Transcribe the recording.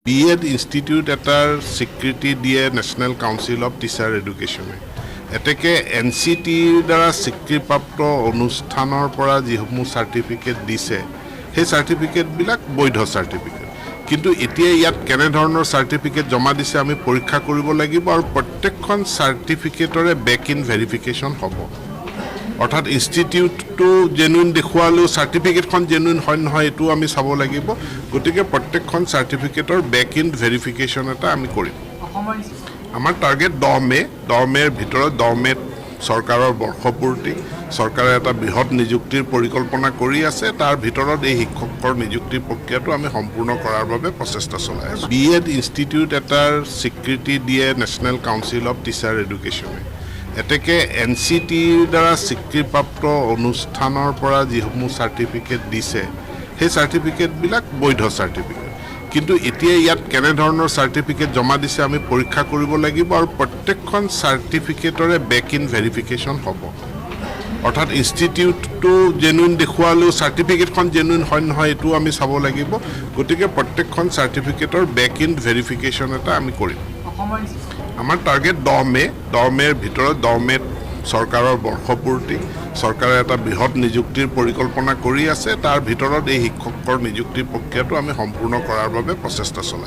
B Ed institute এটাৰ স্বীকৃতি দিয়ে নেশ্যনেল কাউন্সিল অফ টিচাৰ এডুকেশ্যনে। এতেকে এনচিটিইৰ দ্বাৰা স্বীকৃতিপ্ৰাপ্ত অনুষ্ঠানৰ পৰা যিসমূহ চাৰ্টিফিকেট দিছে, সেই চাৰ্টিফিকেটবিলাক বৈধ চাৰ্টিফিকেট। কিন্তু এতিয়া ইয়াত কেনেধৰণৰ চাৰ্টিফিকেট জমা দিছে, আমি পৰীক্ষা কৰিব লাগিব আৰু প্ৰত্যেকখন চাৰ্টিফিকেটৰে বেক ইন ভেৰিফিকেশ্যন হ'ব। অৰ্থাৎ ইনষ্টিটিউটটো জেনুইন দেখুৱালেও চাৰ্টিফিকেটখন জেনুইন হয় নহয়, এইটোও আমি চাব লাগিব। গতিকে প্ৰত্যেকখন চাৰ্টিফিকেটৰ বেক ইন ভেৰিফিকেশ্যন এটা আমি কৰিম। অসমৰ আমাৰ টাৰ্গেট 10 মে'। 10 মে'ৰ ভিতৰত, 10 মে'ত চৰকাৰৰ বৰ্ষপূৰ্তি, চৰকাৰে এটা বৃহৎ নিযুক্তিৰ পৰিকল্পনা কৰি আছে। তাৰ ভিতৰত এই শিক্ষকৰ নিযুক্তি প্ৰক্ৰিয়াটো আমি সম্পূৰ্ণ কৰাৰ বাবে প্ৰচেষ্টা চলাই আছোঁ। বি এড ইনষ্টিটিউট এটাৰ স্বীকৃতি দিয়ে নেশ্যনেল কাউন্সিল অফ টিচাৰ এডুকেশ্যনে। এতেকে এনচিটিইৰ দ্বাৰা স্বীকৃতিপ্ৰাপ্ত অনুষ্ঠানৰ পৰা যিসমূহ চাৰ্টিফিকেট দিছে, সেই চাৰ্টিফিকেটবিলাক বৈধ চাৰ্টিফিকেট। কিন্তু এতিয়া ইয়াত কেনেধৰণৰ চাৰ্টিফিকেট জমা দিছে, আমি পৰীক্ষা কৰিব লাগিব আৰু প্ৰত্যেকখন চাৰ্টিফিকেটৰে বেক ইন ভেৰিফিকেশ্যন হ'ব। অৰ্থাৎ ইনষ্টিটিউটটো জেনুইন দেখুৱালেও চাৰ্টিফিকেটখন জেনুইন হয় নহয়, এইটোও আমি চাব লাগিব। গতিকে প্ৰত্যেকখন চাৰ্টিফিকেটৰ বেক ইন ভেৰিফিকেশ্যন এটা আমি কৰিম। অসমৰ আমাৰ টাৰ্গেট 10 মে'। 10 মে'ৰ ভিতৰত, 10 মে'ত চৰকাৰৰ বৰ্ষপূৰ্তি, চৰকাৰে এটা বৃহৎ নিযুক্তিৰ পৰিকল্পনা কৰি আছে। তাৰ ভিতৰত এই শিক্ষকৰ নিযুক্তি প্ৰক্ৰিয়াটো আমি সম্পূৰ্ণ কৰাৰ বাবে প্ৰচেষ্টা চলাই